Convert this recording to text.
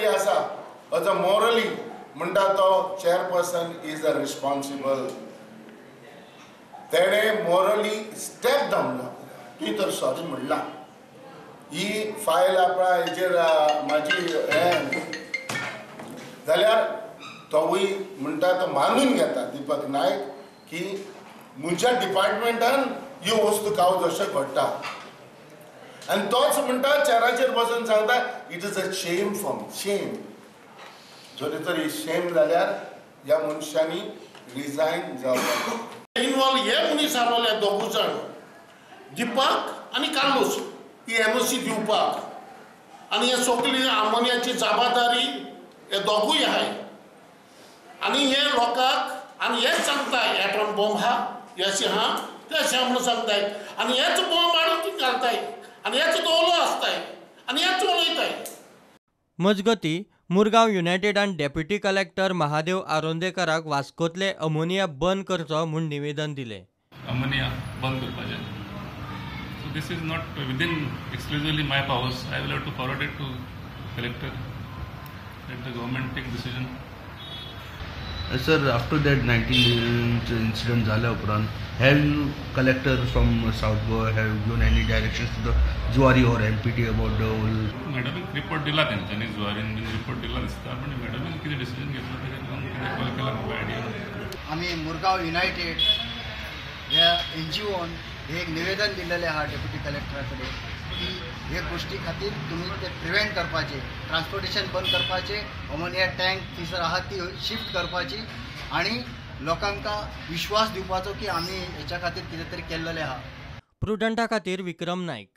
बी आसा as a morally म्हणटा तो चेअरपर्सन is a responsible. तेणें मॉरली स्टेप डावन जावंक तुवें तर सॉरी म्हणला. ही फायल आपणा हेजेर म्हाजी हें जाल्यार तोवूय म्हणटा तो मानून घेता दीपक नायक की म्हज्या डिपार्टमेंटान ह्यो वस्तू कावज अशें घडटा. आनी तोच म्हणटा चेराचेर बसून सांगता it is a shame for me, shame. जरी तरी शेम जाल्यार ह्या मनशांनी रिजायन जावपाक. इनवॉल्व हे मनीस आसले दोगूय जाण, दीपक आनी कार्लोस, ही एनओसी दिवपाक आनी हे सगळी आमोनियाची जबाबदारी हे दोगूय आहाय. आनी हे लोकांक आनी हेच सांगताय एटॉम बॉम्ब आहा अशें आहा तें अशें म्हणून सांगताय आनी हेच बॉम्ब हाडून ती घालताय आनी हेच दवलो आसताय आनी हेच उलयताय. मजगती मुरगांव युनायटेडान डेप्युटी कलेक्टर महादेव आरोंदेकराक वास्कोतले अमोनिया बंद करचो म्हूण निवेदन दिलें. अमोनिया बंद करपाचें. So this is not within exclusively my powers. I will have to forward it to collector. Let the government take decision. Sir, after that 19 incident झाल्या उपरांत have you collector from South Goa have given any directions to the Zuari or MPT about the whole? मॅडमीन report दिला तेंच्यांनी, जुवारीन बीन report दिला दिसता, पण मॅडमीन कितें decision घेतला तेजेर लागून कितें कॉल केला म्हाका आयडिया ना. आमी मुरगांव युनायटेड ह्या एनजीओन हे एक निवेदन दिलेलें आहा डेप्युटी कलेक्टरा कडेन की हे गोश्टी खातीर तुमी ते प्रिवेंट करपाचें, ट्रान्सपोर्टेशन बंद करपाचें, अमोनिया टँक थंयसर आहा ती शिफ्ट करपाची आनी लोकांक विश्वास दिवपाचो की आमी हेच्या खातीर कितें तरी केल्लेलें आहा. प्रुडंटा खातीर विक्रम नायक.